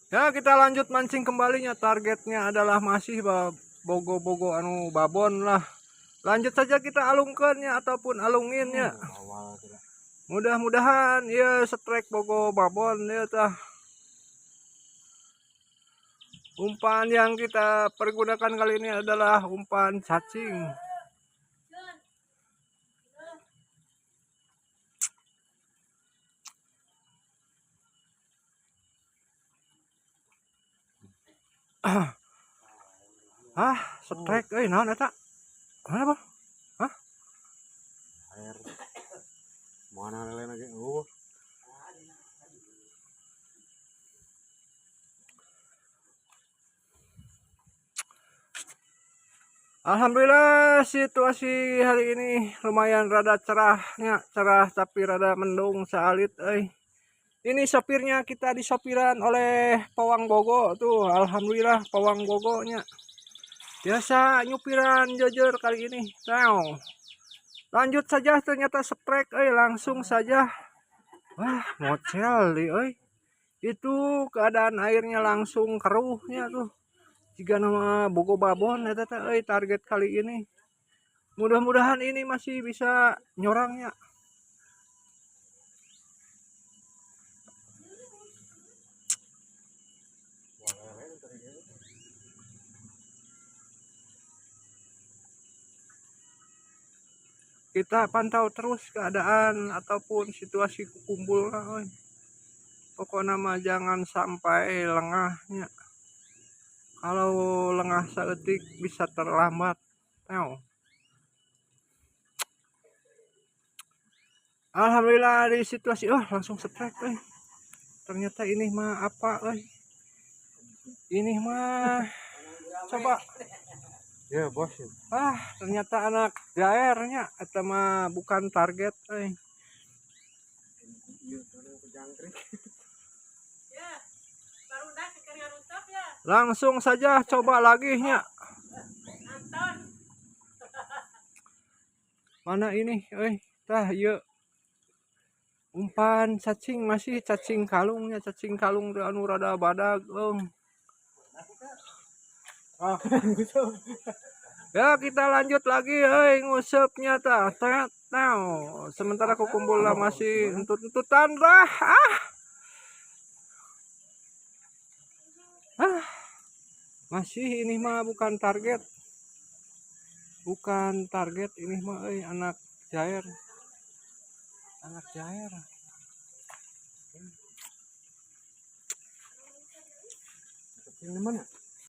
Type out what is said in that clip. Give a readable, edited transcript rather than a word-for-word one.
Ya, kita lanjut mancing kembalinya. Targetnya adalah masih bogo-bogo anu babon lah. Lanjut saja kita alungkannya ataupun alunginnya. Mudah-mudahan ya strike bogo babon ya tah. Umpan yang kita pergunakan kali ini adalah umpan cacing. Ah, strike euy, naon eta? Mana, Bang? Hah? Air. Mana lele lagi? Oh. Alhamdulillah situasi hari ini lumayan rada cerahnya, cerah tapi rada mendung saalit euy. Ini sopirnya kita disopiran oleh Pawang Bogo tuh, alhamdulillah Pawang Bogonya. Biasa nyupiran jujur kali ini. Now, lanjut saja ternyata strike euy, langsung saja. Wah, mocel di euy. Itu keadaan airnya langsung keruhnya tuh. Jika nama bogo babon eta teh euy target kali ini. Mudah-mudahan ini masih bisa nyorangnya. Kita pantau terus keadaan ataupun situasi kukumbul lah, oi. Pokoknya mah jangan sampai lengahnya. Kalau lengah saeutik bisa terlambat. Teo. Alhamdulillah di situasi, oh langsung strike, oi. Ternyata ini mah apa, oi? Ini mah coba. Ya, bos. Ah, ternyata anak jaernya eta mah bukan target euy. Langsung saja coba lagi nya. Mana ini euy? Tah ieu. Umpan cacing masih cacing kalungnya, cacing kalung teh anu rada badag eung. Ah, Ya kita lanjut lagi, hei ngusepnya tah, tah, tah. Sementara kukumbul lah masih entut-entutan lah. Ah. Ah. Masih ini mah bukan target. Bukan target ini mah euy, anak jair. Anak jair. Ini mana?